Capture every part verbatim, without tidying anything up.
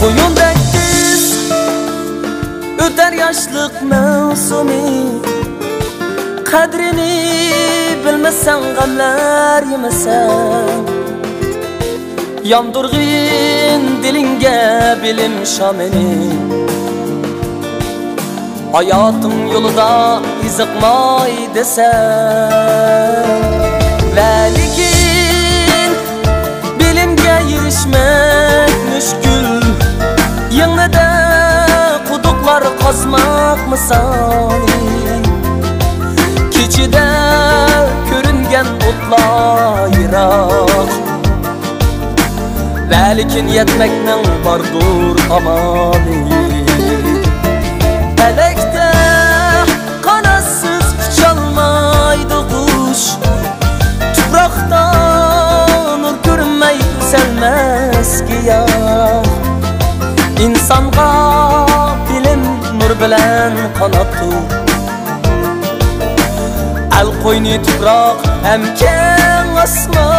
قۇيۇندەك تېز ئۆتەر ياشلىق مەۋسۇمى، قەدرىنى بىلمىسەڭ غەملەر يېمىسەڭ. ياندۇرغىن دىلىڭگە بىلىم شامىنى، ھاياتىڭ يولىدا ئېزىقماي دېسەم. ۋە لېكىن بىلىمگە ئېرىشمەك مۈشكۈل، يىڭنىدە قۇدۇقلار قازماق مىسالى. كېچىدە كۆرۈنگەن ئوتلار يىراق، ۋە لېكىن يەتمەكنىڭ باردۇر ئامالى. پەلەكتە قاناتسىز ئۇچالمايدۇ قۇش، تۇپراقتا نۇر كۆرمەي ئۆسەلمەس گىياھ. ئىنسانغا بىلىم نۇر بىلەن قاناتتۇر، ئەل قوينى تۇپراق ھەم كەڭ ئاسمان.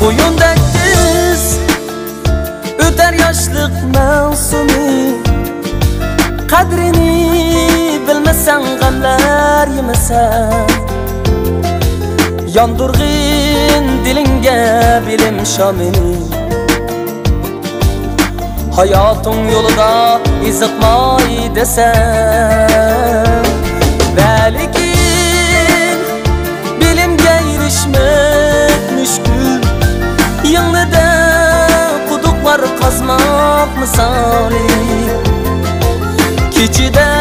قۇيۇندەك تېز ئۆتەر ياشلىق مەۋسۇمى، قەدرىنى بىلمىسەڭ غەملەر يېمىسەڭ. ياندۇرغىن دىلىڭگە بىلىم شامىنى، ھاياتىڭ يولىدا ئېزىقماي دېسەم. ۋە لېكىن بىلىمگە ئېرىشمەك مۈشكۈل، يىڭنىدە قۇدۇقلار قازماق مىسالى. كېچىدە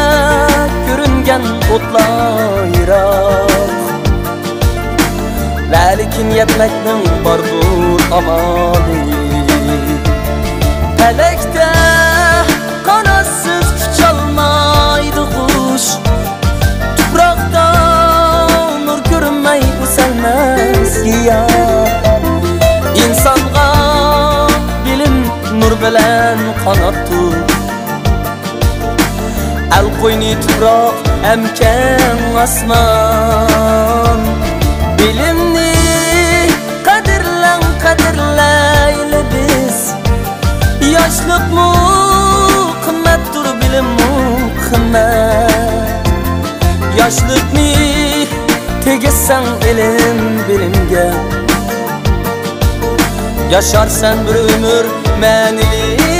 كۆرۈنگەن ئوتلار يىراق، ۋە لېكىن يەتمەكنىڭ باردۇر ئامالى. پەلەكتە قاناتسىز ئۇچالمايدۇ قۇش، تۇپراقتا نۇر كۆرمەي ئۆسەلمەس گىياھ. ئىنسانغا بىلىم نۇر بىلەن قاناتتۇر، ئەل قوينى تۇپراق ھەم كەڭ ئاسمان. بىلىمنى قەدىرلەڭ، قەدىرلەيلى بىز. ياشلىقمۇ قىممەتتۇر، بىلىممۇ قىممەت. ياشلىقنى تېگىسەڭ ئىلىم بىلىمگە، ياشارسەن بىر ئۆمۈر مەنىلىك